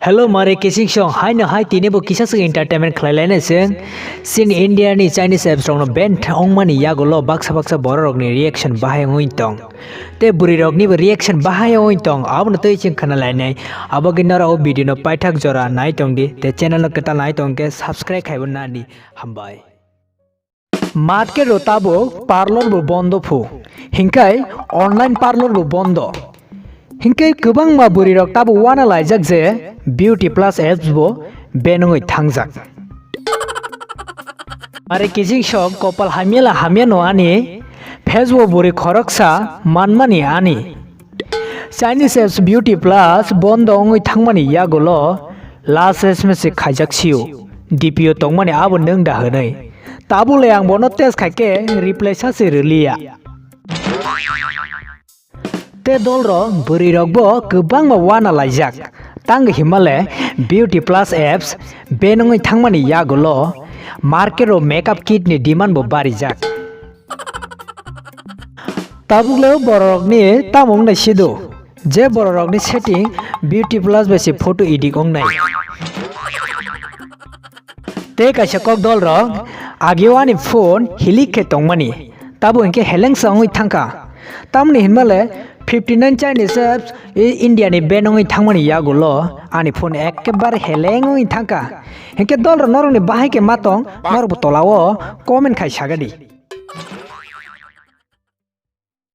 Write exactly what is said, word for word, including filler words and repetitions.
Hello mare kising song, haino hai tini bo kisa swk entertainment khlai lainai chwng. Sin India ni Chinese apps rokno ban ongmani yagulo baksa baksa borok rokni reaction bahai wngwi tong. Te bwrwi rokni bo reaction bahai wngwi tong, abono twi chwng khna lainai. Abo gwi norok o video no paithak jora nai tong di, te channel no kwtal nai tong khe subscribe khaibo nadi. Hambai. Market ro tabuk parlor bo bondo phu, hinkai online parlor bo bondo. Hinkai kwbangma bwrwi rok tabuk wana laijak je Beauty Plus apps bo ban wngwi thangjak. Are kijing sok kopal hamya la hamya no ani, Facebook bwrwi khoroksa manmani ani. Chinese apps Beauty Plus bondo wngwi thangmani yagulo last S M S se khaijak sio. D P o tongmani abo nwng da hwnwi. Tabuk le ang bono test khaikhe reply sa se rwliya. Te dolrok bwrwirokbo kwbangma wana laijak. Tang himale Beauty Plus apps ban wngwi thangmani yagulo market o makeup kit ni demand bo barijak. Tabuk le bororokni tamo wngnai sido, je bororokni setting Beauty Plus bai se photo edit wngnai. Tei kaisa kokdol rok agio ani phone hilik khe tongmani, tabo hinkhe helengsa wngwi thangkha. Tamoni hinmale fifty nine Chinese apps i India ni ban wngwi thangmani yagulo ani phone ekkebare heleng wngwi thangkha. Hinkhe dolrok norokni bahai khe ma tong, norokbo tolao comment khai sagadi.